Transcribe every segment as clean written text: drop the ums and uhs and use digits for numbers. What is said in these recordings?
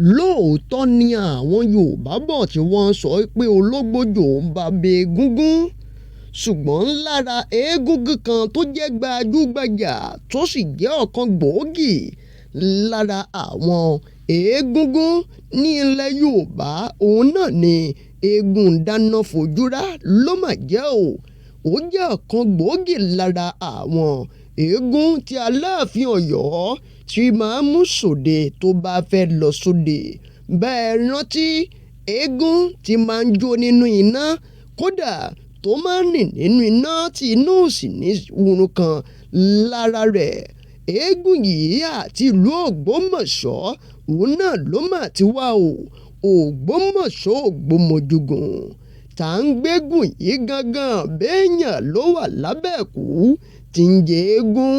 Lóòótọ́ ni àwọn Yorùbá bọ̀ tí wọ́n sọ pé ológbòjò ń bá bẹ egúngún, ṣùgbọ́n lára eégún kan tó jẹ́ gbajúgbajà tó sì jẹ́ ọ̀kan gbòógì lára àwọn eégún ní ilẹ̀ Yorùbá, òun náà ni eégún dáná fojúrá ló mà jẹ́ o. Ó jẹ́ ọ̀kan gbòógì lára àwọn eégún tí Aláàfin Ọ̀yọ́ tí máa ń mú sóde tó bá fẹ́ lọ sóde. Bẹ́ẹ̀ rántí eégún tí máa ń jó nínú iná, kódà tó máa ń rìn nínú iná tí iná ò sì ní wúrun kan lára rẹ̀. Eégún yìí àti ìlú Ògbómọ̀ṣọ́ òun náà ló mà ti wá o. Ògbómọ̀ṣọ́ Ògbómọjúgùn tá ń gbégún yìí gangan béèyàn ló wà lábẹ́ẹ̀kú tí ń jẹ eégún.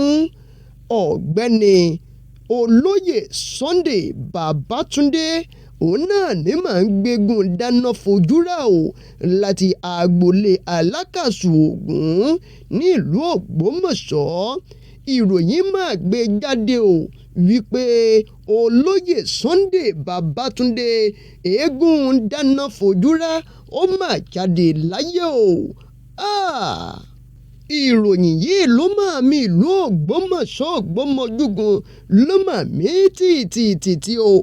Ọ̀gbẹ́ni Olóyè Sunday Babátúndé òun náà ní màá ń gbégún dáná fojúrá o láti agboolé Alákàsù Ògún nílùú Ògbómọ̀ṣọ́. Ìròyìn máa gbé jáde o wípé Olóyè Sunday Babátúndé eégún dáná fojúrá ó mà jáde láyé o. Ah! Ìròyìn yìí ló máa mi ìlú Ògbómọ̀ṣọ́ Ògbómọjúgun ló máa mí tìtìtìtì o,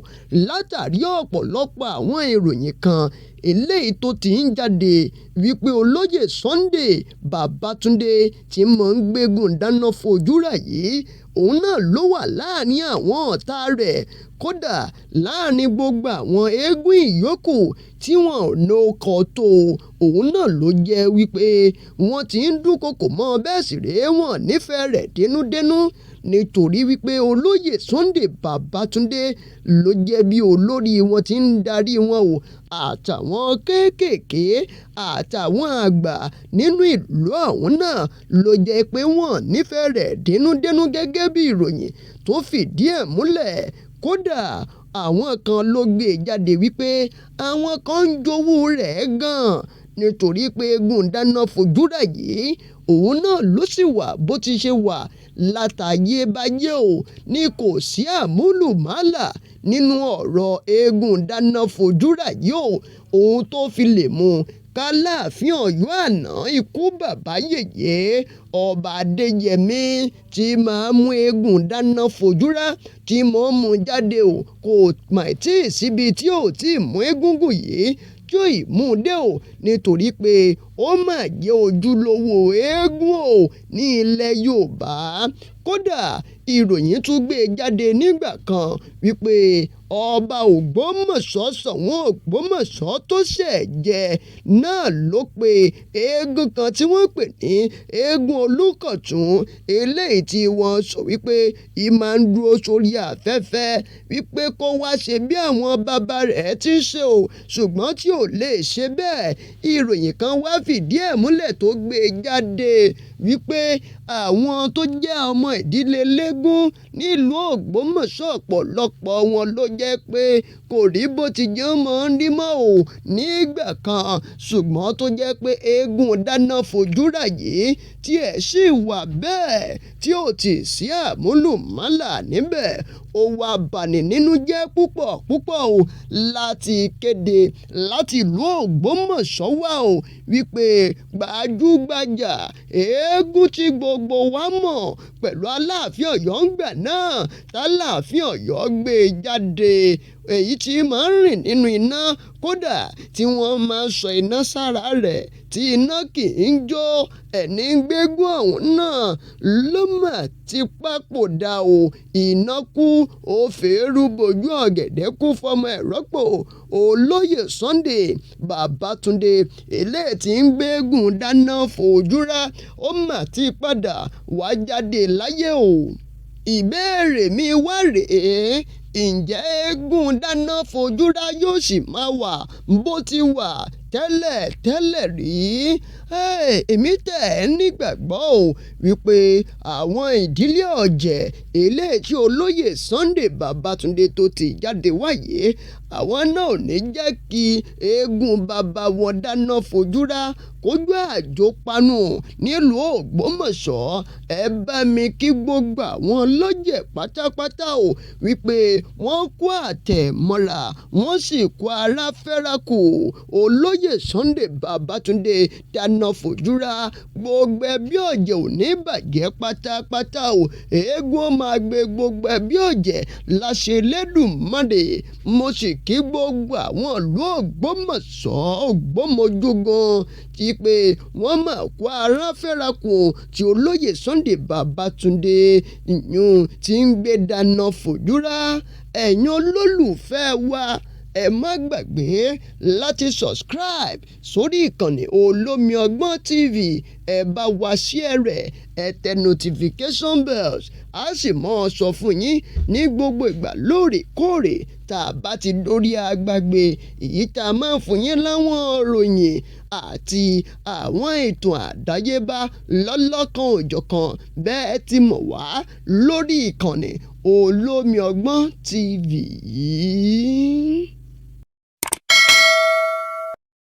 látàrí ọ̀pọ̀lọpọ̀ àwọn ìròyìn kan eléyìí tó ti ń jáde wípé Olóyè Sunday Babátúndé tí mò ń gbégún dáná fojúrá yìí òun náà ló wà láàrin àwọn ọ̀tá rẹ̀, kódà láàrin gbogbo àwọn eégún ìyókù tí wọn ò ní ọkọ̀ tó, òun náà ló jẹ́ wípé wọ́n ti ń dúnkokò mọ́ bẹ́ẹ̀ sì rèé wọ́n nífẹ̀ẹ́ rẹ̀ dénúdénú, nítorí wípé Olóyè Sunday Babátúndé ló jẹ́ bí olórí wọn ti ń darí wọn o, àtàwọn kéékèèké àtàwọn àgbà nínú ìlú ọ̀hún náà ló jẹ́ pé wọ́n nífẹ̀ẹ́ rẹ̀ dénúdénú gẹ́gẹ́ bí ìròyìn tó fìdí ẹ̀ múlẹ̀. Kódà àwọn kan ló gbé jáde wípé àwọn kan ń jowú rẹ̀ gan-an nítorí pé eégún dáná fojúrá yìí òun náà ló sì wà bó ti ṣe wà látayébáyé o, ní kò sí àmúlùmálà nínú ọ̀rọ̀ eégún dáná fojúrá yìí o. Ohun tó fi lè mú k'Aláàfin Ọ̀yọ́ àná ikú bàbá yèyé Ọba Adéyẹmí tí máa mú eégún dáná fojúrá tí mò ń mú jáde o, kò mà tí ì síbi tí ò tí ì mú egúngún yìí tí ò ì mú dé o, nítorí pé ó mà jẹ́ ojúlówó eégún o ní ilẹ̀ Yorùbá. Kódà ìròyìn tún gbé jáde nígbà kan wípé Ọba Ògbómọ̀ṣọ́ Ṣọ̀ún Ògbómọ̀ṣọ́ tó ṣẹ̀ jẹ náà ló pe eégún kan tí wọ́n pè ní eégún Olúkọ̀tún, eléyìí tí wọ́n sọ wípé ì máa ń dúró sórí afẹ́fẹ́ wípé kó wá ṣe bí àwọn bàbá rẹ̀ ti ń ṣe o, ṣùgbọ́n tí ò lè ṣe bẹ́ẹ̀. Ìròyìn kan wá fìdí ẹ̀ múlẹ̀ tó gbé jáde wípé àwọn tó jẹ́ ọmọ ìdílé légún nílùú Ògbómọ̀ṣọ́ ọ̀pọ̀lọpọ̀ wọn ló jẹ́ pé kò rí bó ti jẹ́ mọ́ ń rí mọ́ o nígbà kan, ṣùgbọ́n tó jẹ́ pé eégún dáná fojúrá yìí tí ẹ̀ sì wà bẹ́ẹ̀ tí ò tí ì sí àmúlùmálà níbẹ̀. Ó wá bani nínú jẹ́ púpọ̀ púpọ̀ o láti kéde láti ìlú Ògbómọ̀ṣọ́ wá o wípé gbajúgbajà eégún tí gbogbo wa mọ̀ pẹ̀lú Aláàfin Ọ̀yọ́ ńgbà náà t'Aláàfin Ọ̀yọ́ gbé jáde, èyí tí máa ń rìn nínú iná, kódà tí wọ́n máa ń sọ iná sára rẹ̀ tí iná kì í jó, ẹni ń gbégún ọ̀hún náà ló mà ti papòdà o. Iná kú ó fẹ́ẹ́rú bojú, ọ̀gẹ̀dẹ̀ kú fọmọ ẹ̀ rọ́pò. Olóyè Sunday Babátúndé eléyìí tí ń gbégún dáná fojúrá ó mà ti padà wá jáde láyé o. Ìbéèrè mi wá rèé, ǹjẹ́ eégún dáná fojúrá yóò sì máa wà bó ti wà tẹ́lẹ̀ tẹ́lẹ̀ rí? Èmi tẹ̀ ẹ́ nígbàgbọ́ o wípé àwọn ìdílé ọ̀jẹ̀ eléyìí tí olóyè Sunday Babátúndé tó ti jáde wáyé, àwọn náà ò ní jẹ́ kí eégún bàbá wọn dáná fojúrá kójú àjò panu nílùú Ògbómọ̀ṣọ́. Ẹ bá mi kí gbogbo àwọn ọlọ́jẹ̀ pátápátá o wípé wọ́n kó àtẹ̀mọ́ra, wọ́n sì kó ara fẹ́ra kù. Olóyè Sunday Babátúndé dáná fojúrá, gbogbo ẹbí ọ̀jẹ̀ ò ní bàjẹ́ pátápátá o. Eégún ó máa gbé gbogbo ẹbí ọ̀jẹ̀ láṣẹ Elédùmarè. Mo sì kí gbogbo àwọn ìlú Ògbómọ̀ṣọ́ Ògbómọjúgan ti pé wọ́n máa kó ara fẹ́ra kù tí olóyè Sunday Babátúndé ìyún tí ń gbé dáná fojúrá. Ẹ̀yin olólùfẹ́ wa, ẹ má gbàgbé láti subscribe sórí ìkànnì Olómi Ọgbọ́n TV. Ẹ bá wa share rẹ̀, ẹ tẹ notification bells, a sì mọ́ ọ sọ fún yín ní gbogbo ìgbà lóòrèkóòrè tá a bá ti dórí agbágbé èyí tá a máa ń fún yín láwọn ròyìn àti àwọn ètò àdáyébá lọ́lọ́kan òjọ̀kan bẹ́ẹ̀ ti mọ̀ wá lórí ìkànnì Olómi Ọgbọ́n TV yìí.